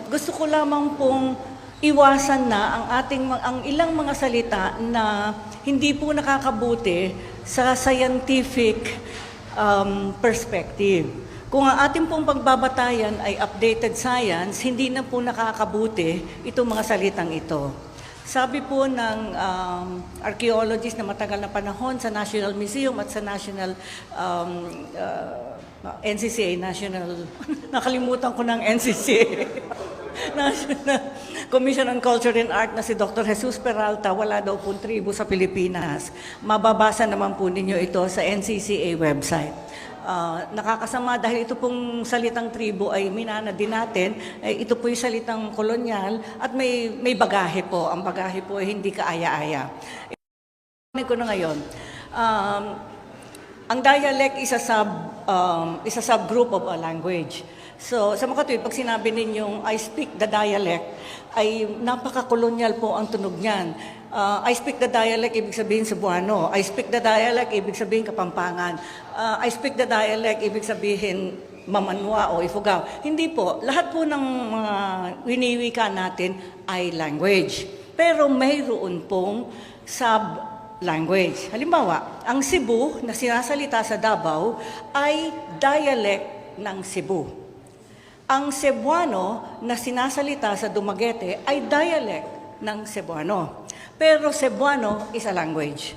Gusto ko lamang pong iwasan na ang ilang mga salita na hindi po nakakabuti sa scientific perspective. Kung ang ating pong pagbabatayan ay updated science, hindi na po nakakabuti itong mga salitang ito. Sabi po ng archaeologist na matagal na panahon sa National Museum at sa National NCCA, nakalimutan ko ng NCCA, National Commission on Culture and Art na si Dr. Jesus Peralta, wala daw pong tribo sa Pilipinas. Mababasa naman po ninyo ito sa NCCA website. Nakakasama dahil ito pong salitang tribo ay minana din natin, ito po yung salitang kolonyal at may bagahe po. Ang bagahe po ay hindi kaaya-aya. Ko na ngayon, ang dialect is a subgroup of a language. So, sa mga tuwid, pag sinabi ninyong I speak the dialect, ay napaka-kolonyal po ang tunog niyan. I speak the dialect, ibig sabihin Cebuano. I speak the dialect, ibig sabihin Kapampangan. I speak the dialect, ibig sabihin Mamanwa o Ifugao. Hindi po. Lahat po ng mga winiwika natin ay language. Pero mayroon pong sub-language. Halimbawa, ang Cebu na sinasalita sa Davao ay dialect ng Cebu. Ang Cebuano na sinasalita sa Dumaguete ay dialect ng Cebuano. Pero Cebuano is a language.